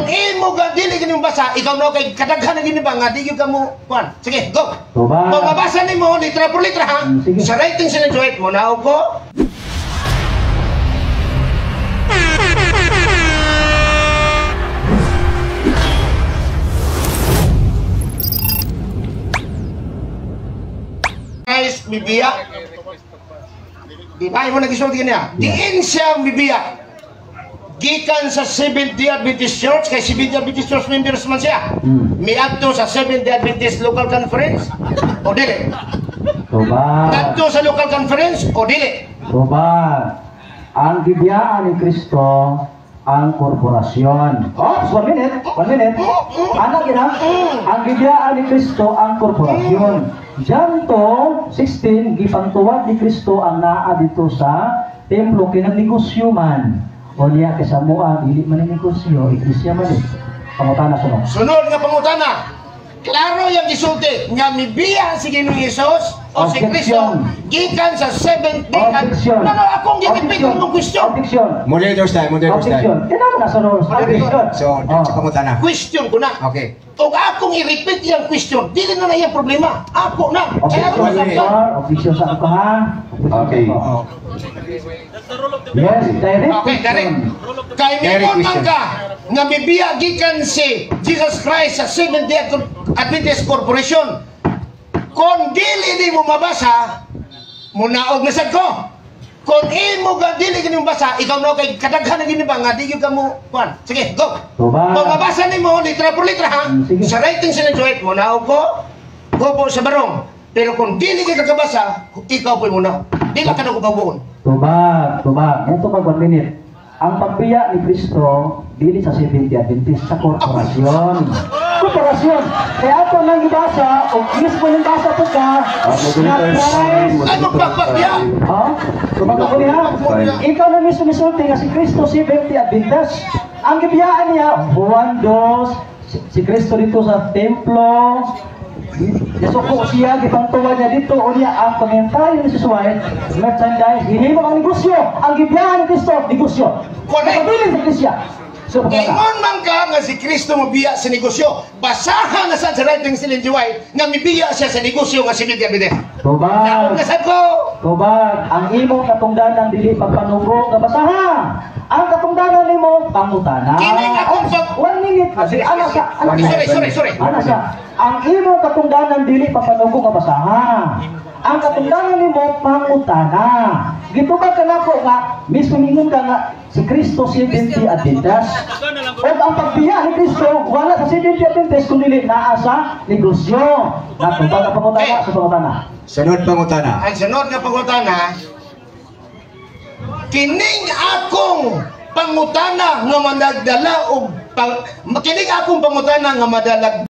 Kung imo ga dili gini basa, ikaw no kay kadaghan na gini ba nga di gyud ka mo kuan. Sige, go. Tubag. Kung mabasa nimo litra por litra ha. Sige. Sa writing sila Joet mo na ko. Guys, mibiya. Di ba mo nagisulti niya? Diin siya mibiya. Gikan sa Seventh-day Adventist Church, kay Seventh-day Adventist Church members man siya. Miadto sa Seventh-day Adventist Local Conference o dili. Tubag. Ngadto sa Local Conference o dili. Tubag. Ang gibiyaan ni Kristo ang korporasyon. Oh, one minute, one minute. Anak gina, ang gibiyaan ni Kristo ang korporasyon. John 2:16, gipantuwad ni Kristo ang naa dito sa templo kay nagnegosyo man. O niya kay sa mua dili man ni negosyo, iglesia man eh. Pangutana sunod. Sunod nga pangutana. Klaro yung gisulti nga mibiya si Ginoong Hesus o si Kristo Objection. gikan sa Seventh-day Objection. No, no, akong gi-repeat Objection. ang question. Objection. Moderators time, moderators Objection. time. Kailangan na sunod. Objection. So, Oh. sa pangutana. Question ko na. Okay. Ug akong i-repeat yung question, dili na na iyang problema. Ako na. Kaya ako Objection One minute. sa objection sa ako ha. Objection Okay. sa ako. Oh. Yes, direct. Okay, direct. Kay Direct mingon man question. ka nga mibiya gikan si Jesus Christ sa Seventh-day Adventist Corporation. Kung dili ni mo mabasa, munaog na sad ko. Kung imo ga dili gini mo basa, ikaw no kay kadaghan na gini ba nga di gyud ka mo kuan. Sige, go. Tubag. Kung mabasa nimo litra por litra ha. Sige. Sa writing sila Joet, munaog ko, gubo sa barong. Pero kung dili ka kakabasa, ikaw po'y munaog. Di lang ka na kubabuon. Tubag, tubag. Ito pag one minute. Ang pagbiya ni Kristo, dili sa Seventh-day Adventist, sa korporasyon. Korporasyon. Kaya ato nang ibasa, o mismo nang basa po ka, na Christ. Ay, magpapakya! Ha? Tubag ako niya. Ikaw na mismo misulti nga si Kristo Seventh-day Adventist. Ang gibiyaan niya, Juan 2, si Kristo dito sa templo, Nasuko siya, gipantuwa niya dito, o niya ang komentaryo ni Jesus White, merchandise, hinimo ang negosyo, ang gibiyaan ni Kristo, negosyo. Correct. Nakabilin sa iglesia. So, pagkaka. Ingon man ka nga si Kristo mobiya sa negosyo. Basahan na sad sa writing si Ellen G. White nga mibiya siya sa negosyo nga si Miguel Abide. Naog Tubag, na sad ko. tubag, ang imong katungdanan dili pagpanugo nga basaha. Ang katungdanan nimo pangutana. Kining akong One minute. Ana sa, ana sa. Sorry, sorry, sorry. Ana siya, ang imong katungdanan dili papanugo nga basaha. Ang katungdanan nimo pangutana. Gitubag ka nako nga mismo mingon ka nga si Kristo Seventh-day Adventist. Ug ang pagbiya ni Kristo wala sa Seventh-day Adventist kundi naa sa negosyo. Natubag ang pangutana sa pangutana. Sunod pangutana. Ang sunod nga pangutana, kining akong pangutana nga managdala og kining akong pangutana nga madalag